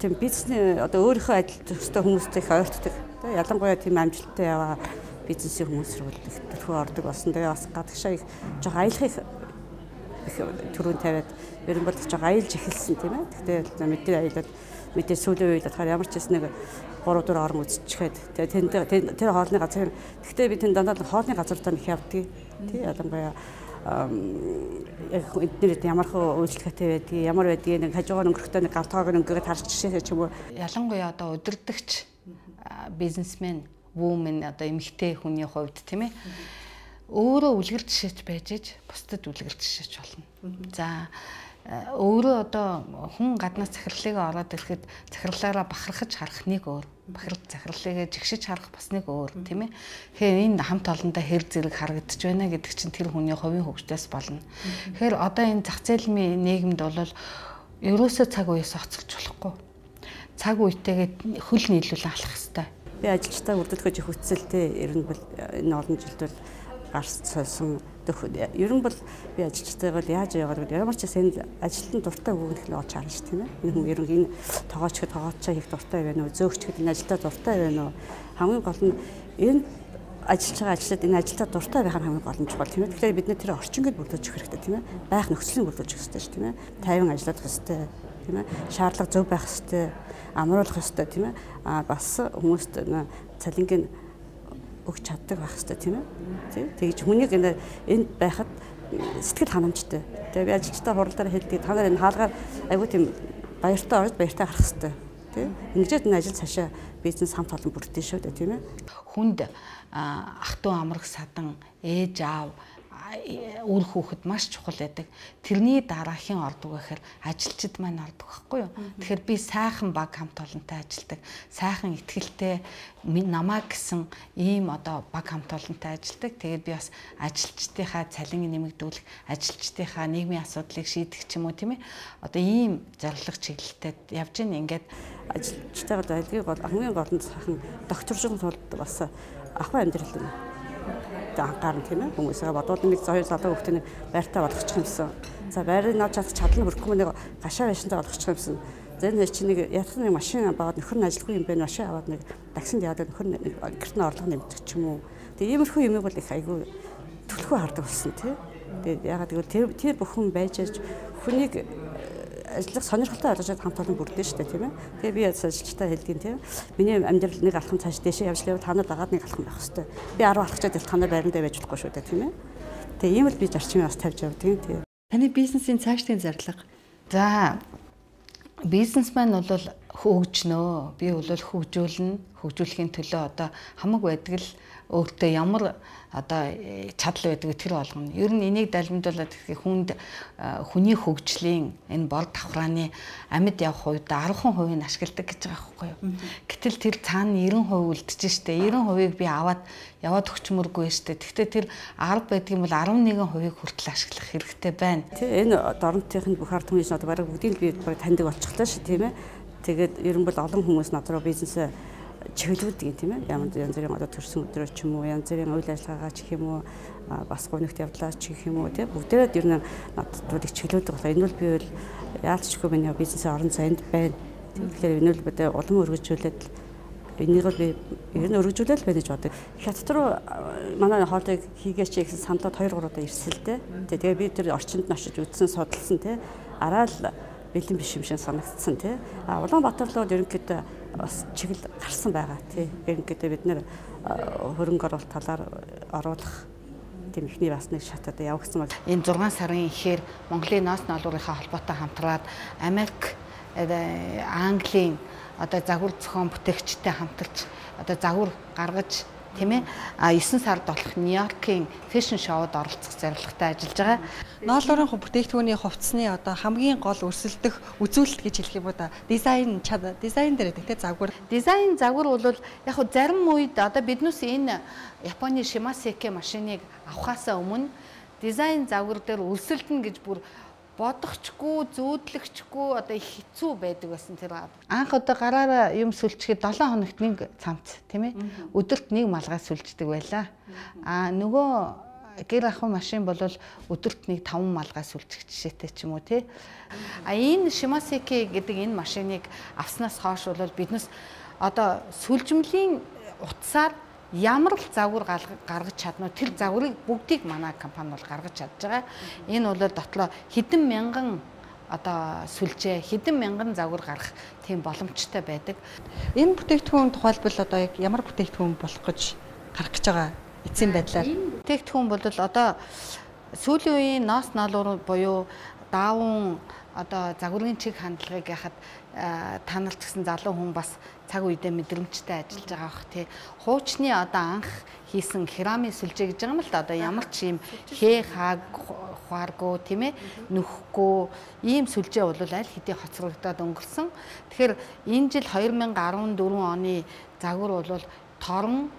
Speaker 3: тийм бизнесний одоо өөрийнхөө ажил төстэй хүмүүстэй их ойртдог. Тэ ялангуяа тийм амжилттай яваа бизнесийн хүмүүс рүү их төлхөө ордог болсон. Тэгээ бас гадагшаа их жоох аялахыг их түрүүн тавиад ер нь бол жоох аялж эхэлсэн, тийм ээ. Тэгтээ мэдээ аялал мэдээ сүүлийн үед болохоор ямар ч хэсэг нэг 3 4 орон үзчихээд тэгээ тэр хоолны газар. Гэхдээ би тэнд дандаа хоолны газартаа их явдаг. Тий ялангуяа яг эднэр ямар хөө үйлчлэгээтэй байдгийг, ямар байдгийг нэг хажуугаар өнгөрөхдөө нэг галтгоог өнгөрөөд харж жишээ ч юм уу.
Speaker 2: Ялангуяа одоо удирдагч бизнесмен, woman одоо эмэгтэй хүний хувьд тийм ээ. Өөрөө үлгэр жишээч байж иж бусдад үлгэр жишээч болно. За Өөрөө одоо хүн гаднаас захирлыг ороод ирэхэд захирлаараа бахархаж харах нэг өөр, бахарх захирлыг жигшиж харах бас нэг өөр, тийм ээ. Тэгэхээр энэ хамт олондоо хэр зэрэг харагдаж байна гэдэг чинь тэр хүний хувийн хөгжлөөс болно. Тэгэхээр одоо энэ зах зээлийн нийгэмд бол ерөөсөө цаг үеэс оцолж болохгүй. Цаг үетэйгээ хөл нийлүүлэн алхах хэрэгтэй.
Speaker 3: Би ажилчдаа үрдэлгэж их үтсэлтэй ер нь бол энэ олон жилд бол гарс сольсон. Ер нь бол би ажилчдаа бол яаж яваад гэвэл ямар ч гэсэн ажилтан дуртай хүүхэн хэл олж харна ш тийм ээ. Энэ хүн ер нь энэ тогоочход тогоочоо хийх дуртай байна уу? Зөөгчхөд энэ ажилдаа дуртай байна уу? Хамгийн гол нь энэ ажиллаж байгаа ажилчдад энэ ажилдаа дуртай байх нь хамгийн гол нь чухал тийм ээ. Тэгэхээр бид нэр тэр орчингийг бүрдүүлж өгөх хэрэгтэй тийм ээ. Байх нөхцөлийг бүрдүүлж өгөх хэрэгтэй ш тийм ээ. Тайван ажиллах хэрэгтэй тийм ээ. Шаардлага зөв байх хэрэгтэй, амруулах хэрэгтэй тийм ээ. А бас хүмүүст цалингийн өгч чаддаг байх хэрэгтэй тийм ээ. Тэгж хүнийг энд байхад сэтгэл ханамжтай. Тэгээ би ажилчдаа хуралдаар хэлдэг. Та нар энэ хаалгаар айгүй тийм баяртай орж баяртай гарах хэрэгтэй. Тэ? Ингэжээд энэ ажил цаашаа бизнес хамт олон бүрдэн шүү дээ тийм ээ.
Speaker 2: Хүнд ах トゥ амрах садан, ээж аав, үр хүүхэд маш чухал байдаг. Тэрний дараахийн ордог гэхээр ажилчид маань ордог байхгүй юу? Тэгэхээр би сайхан баг хамт олонтой ажилдаг. Сайхан итгэлтэй намаа гэсэн ийм одоо баг хамт олонтой ажилдаг. Тэгээд би бас ажилчдынхаа цалин нэмэгдүүлэх, ажилчдынхаа нийгмийн асуудлыг шийдэх ч юм уу тийм ээ. Одоо ийм зорилго чиглэлтэй явж гин ингээд
Speaker 3: ажилчдаа айлгийг гол хамгийн гол нь сайхан докторжин тулд бас ахуй амьдрал юм. Анхаарна тийм ээ. Хүмүүсээ бодвол нэг хоёр залуу хүүхдээ байртаа болгочих юмсан. За байрыг авч чадах чадал нь хүрэхгүй нэг гашаа байшинтай болгочих юмсан. За энэ чинь нэг ятх нэг машин аваад нөхөр нь ажилгүй юм байна. Машин аваад нэг таксинд яваад нөхөр нь гэрт нь орлого нэмдэг ч юм уу. Тэгээ иймэрхүү юмыг бол их айгүй түлхүү хардаг болсон тий. Тэгээд ягаад гэвэл тэр бүхэн байж аж хүнийг ажиллах сонирхолтой ойлгож хамт олон бүрдэн шүү дээ тийм ээ. Тэгээ би ажилчдаа хэлдэг тийм. Миний амьдрал нэг алхам цааш дээшээ явж лээвэл та нар дагаад нэг алхам байх хэвээр. Би 10 алхачаад та нар байрандаа байж болохгүй шүү дээ тийм ээ. Тэгээ ийм л би зарчмыг бас тавьж явдаг тийм.
Speaker 1: Таны бизнесийн цаашдын зорилго.
Speaker 2: За бизнесмен бол хөгжнөө. Би бол хөгжүүлнэ. Хөгжүүлэхийн төлөө одоо хамаг байдаг л өөртөө ямар одоо чадал байдаг тэр болгоно. Ер нь энийг далимдуулаад гэхээ хүнд хүний хөгжлийн энэ бор давхрааны амьд явах үед 10% нь ашигладаг гэж байгаа байхгүй юу. Гэтэл тэр цаана 90% үлдэж штэ. 90%-ыг би аваад яваад өгчмөргүй штэ. Гэхдээ тэр 10 байдаг юм бол 11%-ийг хүртэл ашиглах хэрэгтэй байна.
Speaker 3: Тэ энэ доронтын бүх ард түмний одоо бараг бүгдийг би бараг таньдаг болчихлоо ш тийм ээ. Тэгээд ер нь бол олон хүмүүс над руу бизнесээ чиглүүлдэг юм тийм ээ. Ямар янз бүрийн одоо төрсөн өдрөө ч юм уу, янз бүрийн үйл ажиллагаагаа ч гэх юм уу, бас гунигт явдлаа ч гэх юм уу тийм бүгдээрээ ер нь надад их чиглүүлдэг болохоор энэ бол би бол яалчгүй миний бизнесийн орон зайд байна. Тэгэхээр энэ бол бид улам өргөжүүлээд энийг бол би ер нь өргөжүүлэл байна гэж боддог. Хятад руу манай хоолыг хийгээч гэсэн саналууд 2 3 удаа ирсэн л дээ. Тэгээ би тэр орчинд нь очиж үзсэн, судалсан тийм. Араа л бэлэн биш юм шиг санагдсан тий. А Улаанбаатар руу ерөнхийдөө бас чиглэл гарсан байгаа тий. Ерөнхийдөө бид нэр хөрөнгө оруулалт талаар оруулах тийм ихний бас нэг шат одоо явагдсан бол
Speaker 2: энэ 6 сарын ихээр Монголын ноос ноолуурынхаа холбоотой хамтраад Америк, Английн одоо загвар зохион бүтээгчтэй хамтарч одоо загвар гаргаж тийм ээ. А 9 сард болох Нью-Йоркийн фэшн шоуд оролцох зорилготой ажиллаж байгаа.
Speaker 1: Ноолуурын бүтээгдэхүүний хувцсны одоо хамгийн гол өрсөлдөх үзүүлэлт гэж хэлэх юм уу да. Дизайн дизайн дээр гэдэг те загвар.
Speaker 2: Дизайн загвар бол яг хөө зарим үед одоо биднээс энэ Японы Shimaseki машиныг авахаасаа өмнө дизайн загвар дээр өрсөлдөнө гэж бүр бодохчгүй, зүүдлэгчгүй одоо их хэцүү байдаг байсан тэр. Анх одоо гараараа юм сүлчихэд 7 хоногт нэг цамц тийм ээ. Өдөрт нэг малгай сүлждэг байлаа. А нөгөө гэр ахуй машин бол өдөрт нэг 5 малгай сүлжих жишээтэй ч юм уу тий. А энэ Shimaseki гэдэг энэ машиныг авснаас хойш бол биднес одоо сүлжмөлийн утсаар ямар л загвар гаргаж чадна уу тэр загварыг бүгдийг манай компани бол гаргаж чадж байгаа. Энэ бол дотлоо хэдэн мянган одоо сүлжээ, хэдэн мянган загвар гаргах тийм боломжтой байдаг.
Speaker 1: Энэ бүтээгдэхүүн тухайлбал одоо яг ямар бүтээгдэхүүн болох гэж гарах гэж байгаа эцсийн байдлаар?
Speaker 2: Энэ бүтээгдэхүүн бол одоо сүүлийн үеийн ноос ноолуур буюу даавун одоо загварын чиг хандлагыг яхад та нар ч гэсэн залуу хүн бас цаг үедээ мэдрэмжтэй ажиллаж байгаа бах тий. Хуучны одоо анх хийсэн керамик сүлжээ гэж байгаа юм л да. Одоо ямар ч юм хээ хааг хуаргүй тийм ээ нөхгүй ийм сүлжээ бол аль хэдийн хоцрогдоод өнгөрсөн. Тэгэхээр энэ жил 2014 оны загвар бол торон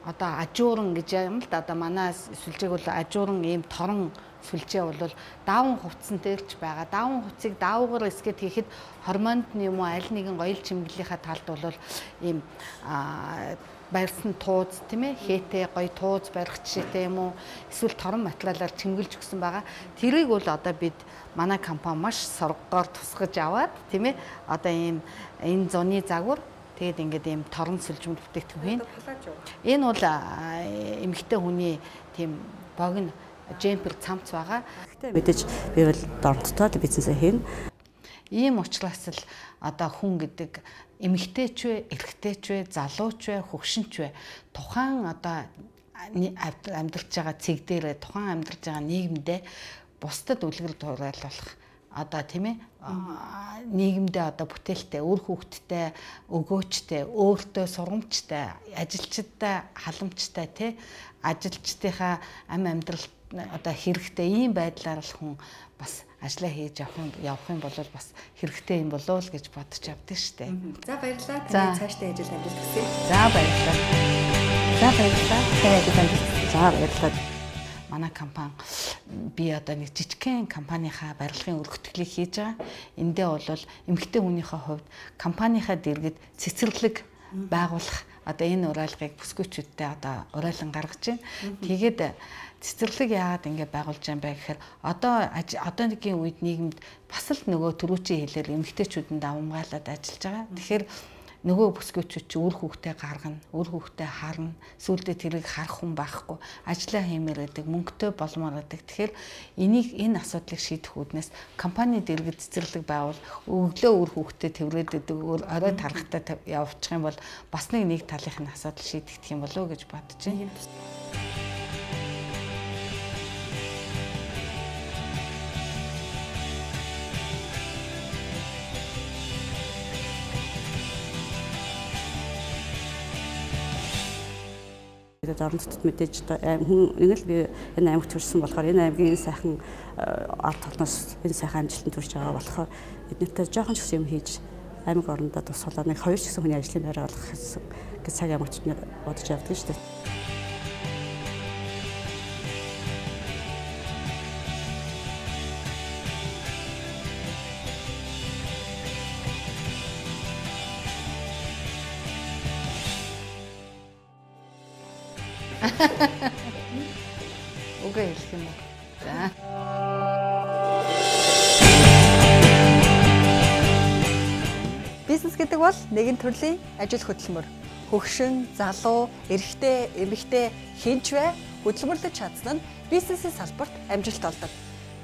Speaker 2: одоо ажууран гэж юм л да. Одоо манай сүлжээг бол ажууран ийм торон сүлжээ бол даавн хувцсан дээр ч байгаа. Даавн хувцсыг даавгаар эсгээд хийхэд хормонд нь юм уу аль нэгэн гоёл чимэглэлийнхаа талд бол ийм барьсан тууз тийм ээ хээтэй гоё тууз барих жишээтэй юм уу эсвэл торон материалаар чимгэлж өгсөн байгаа. Тэрийг бол одоо бид манай компани маш соргоор тусгаж аваад тийм ээ одоо ийм энэ зуны загвар тэгээд ингээд ийм торон сүлжмэл бүтээгдэхүүн. Энэ бол эмэгтэй хүний тийм богино джемпер цамц байгаа.
Speaker 3: Гэхдээ мэдээж би бол дорноттой бизнесээ хийнэ.
Speaker 2: Ийм учраас л одоо хүн гэдэг эмэгтэйч вэ, эрэгтэйч вэ, залууч вэ, хөгшинч вэ тухайн одоо амьдарч байгаа цэг дээрээ тухайн амьдарч байгаа нийгэмдээ бусдад үлгэр дуурайл болох одоо тийм ээ нийгэмдээ одоо бүтээлтэй, үр хүүхэдтэй, өгөөчтэй, өөртөө сургамжтай, ажилчдтай халамжтай тий ажилчдынхаа ам амьдрал одоо хэрэгтэй ийм байдлаар л хүн бас ажлаа хийж явах юм бол бас хэрэгтэй юм болов уу гэж бодож явдаг штэ.
Speaker 1: За баярлалаа. Таны цаашдаа ажил амжилт хүсье.
Speaker 2: За баярлалаа.
Speaker 4: За баярлалаа. Таны ажил амжилт.
Speaker 3: За баярлалаа.
Speaker 2: Манай компани би одоо нэг жижигхэн компанийнхаа барилгын өргөтгөлийг хийж байгаа. Эндээ бол эмэгтэй хүнийхээ хувьд компанийнхаа дэргэд цэцэрлэг байгуулах одоо энэ уриалгыг бүсгүйчүүдтэй одоо уриалан гаргаж байна. Тэгээд цэцэрлэг яагаад ингэ байгуулж байгаа юм бэ гэхээр одоо одоогийн үед нийгэмд бас л нөгөө түрүүчийн хэлээр эмэгтэйчүүд нь давамгайлаад ажиллаж байгаа. Тэгэхээр нөгөө бүсгүйчүүд чи үр хүүхдээ гаргана, үр хүүхдээ харна, сүүлдээ тэрийг харах хүн байхгүй, ажиллаа хиймээр байдаг, мөнгөтэй болмоор байдаг. Тэгэхээр энийг энэ асуудлыг шийдэх үүднээс компани дэргэд цэцэрлэг байвал өглөө үр хүүхдээ тэврээд өгдөг, орой тархахтай явуучих юм бол бас нэг талынх нь асуудал шийдэгдэх юм болов уу гэж бодож байна.
Speaker 3: Тэгээд орон нутгад мэдээж хүн нэг л би энэ аймагт төрсэн болохоор энэ аймгийн энэ сайхан ард толноос энэ сайхан амжилтанд хүрч байгаа болохоор эднэртэй жоохон ч гэсэн юм хийж аймаг орондоо тусгалаа нэг хоёр ч гэсэн хүний ажлын байр олгох гэсэн гэж цаг аймагчид бодож явдаг шүү дээ.
Speaker 2: Үгээ хэлэх юм уу? За.
Speaker 1: Бизнес гэдэг бол нэгэн төрлийн ажил хөдөлмөр. Хөгшин, залуу, эрэгтэй, эмэгтэй хэн ч бай хөдөлмөрлөж чадсан нь бизнесийн салбарт амжилт олдог.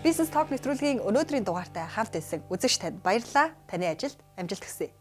Speaker 1: Бизнес ток нэвтрүүлгийн өнөөдрийн дугаартай хамт байсан үзэгч танд баярлалаа. Таны ажилд амжилт хүсье.